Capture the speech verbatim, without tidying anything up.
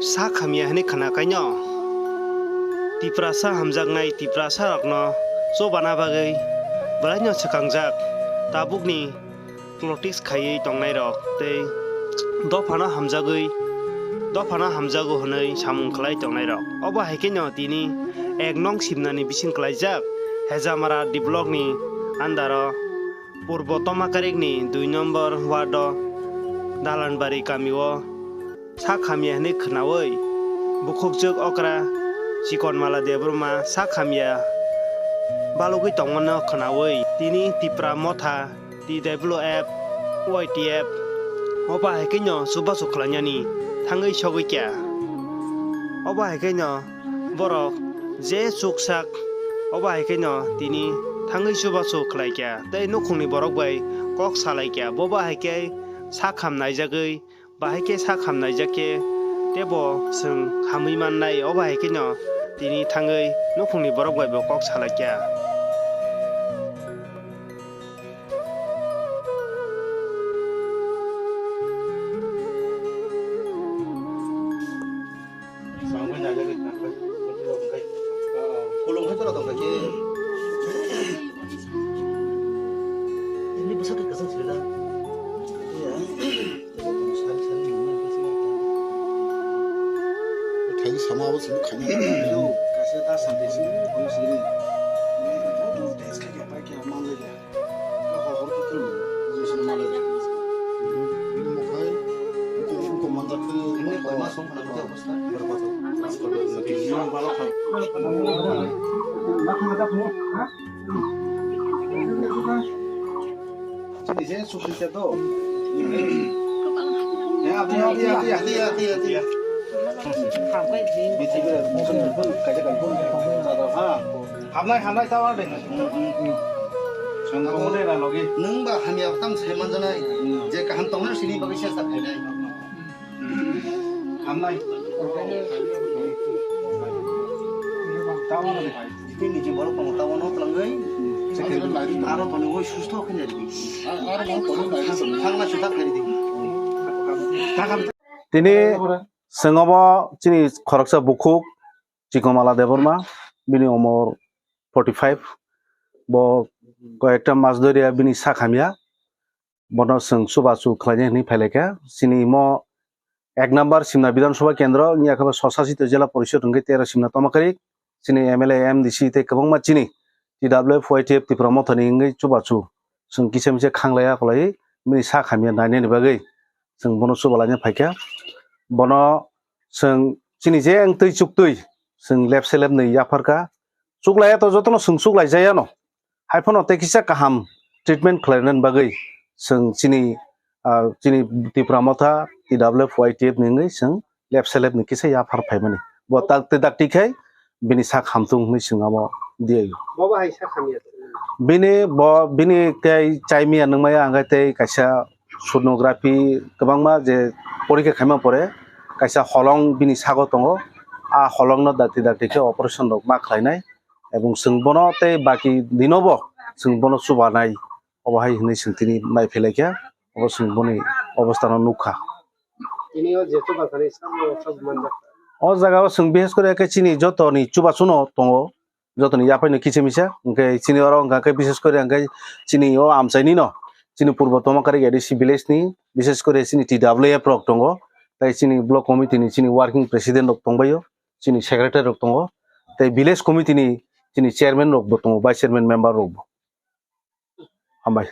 Sak hamya hwnwi khna kaino Tiprasa hamjaknai Tiprasa rokno chobana bagwi bwlaino swkangjak tabukni politics khaiwi tongnairok tei dophano hamjagwi, dophano hamjago hwnwi samung khlai tongnairok. Obo hai kheno tini ek nong simnani bising klaijak Hejamara D blockni andaro Purbo Tomakarikni dui nombor ward-o Dalanbari kamio sak hamya hwnwi khnaui bukhukjwk okra Chikonmala Debbarma sak hamya balugwi tongmano khnaui tini Tipra Motha, T W F, Y T F obo hai kheno chubachu khlainani thangwi sogwi kha. Obo hai kheno borok je chuksak obo hai kheno tini thangwi chubachu khlai kha tei nukhungni borok bai kok salai kha. Bobo hai khe sak ham naijagwi bahai khe sak ham naijak khe teibo chwng hamwi mannai. Obo hai kheno tini thangwi nukhungni borok bai bo kok salai kha. Kulung hai toro tong khe. Ini besok ke kesel sila. Iya. Sari sari mana sih? Thai sama abo sini khani. Itu kasih tas sampai sini, kamu sini. Ini itu tes kaki apa kira mana ya? Hamnai, hamnai, tawa de. Nwng ba hamya tang sai manjanai, je kaham tongnai sini bagwi se sa khainai. Hamnai. Tawa de. Jiti niji borok tongo, tawa no twlangwi. Aro toni oi susto khainai. Thangna suta khairi di. Tini Chwng obo chini khoroksa bukhuk Chikomala Debbarma, bini umor forty five, bo koyekta mas dhoriya bini sak hamya, bono chwng chubachu khlainai hwnwi phailaikha. Chini imo ek number Simna Bidhan Sabha Kendro, wngya khe bo Swsasito Jila Porishod hwnkhe tero Simna Tomakari, chini M L A, M D C tei kwbangma chini T W F Y T F Tipra Mothani wngwi chubachu chwng kisa misa khanglaiya kwlaiwi bini sak hamya nainani bagwi chwng bono chubalaina phaikha. Bono chwng chini je wng twi chuktwi chwng lepse lepnwi yapharkha. Chuklaiya to jotono chwng chuklaijakya no. Haiphano tei kisa kaham treatment khlainani bagwi chwng chini, ah, chini Tipra Motha T W F Y T F ni wngwi chwng lep selep ni kisa yaphar phaimani. Bo tak tei dak tikhe bini sak hamtung hwnwi chwng abo diyaio. Bobo hai sak hamya. Bini bo, bini tei chaimiya nungmaya hwnkhe tei kaisa sonography kwbangma je porikha khaima pore kaisa holong bini sago tongo. A holongno dakti dakti khe operation rok ma khlainai. Ebong chwng bono tei baki dinobo chwng bono chubanai, obo hai hwnwi chwng tini naiphailaikha, obo chwng boni obostano nukha. Tini o je chubakhani sabo sabo manjak. O jagao chwng bishes kore khe chini jotoni chubachuno tongo, jotoni yaphaino kicha misa, hwnkhe chini oro hwnkha khe bishes kore hwnkhe chini o amchainino, chini Purbo Tomakari A D C village ni, bishes kore chini T W F rok tongo, tei chini block committee ni chini working president rok tongbaio. Chini secretary rok tongo, tei village committee ni chini chairman rok bo tongo, vice chairman member rok bo. Hambai.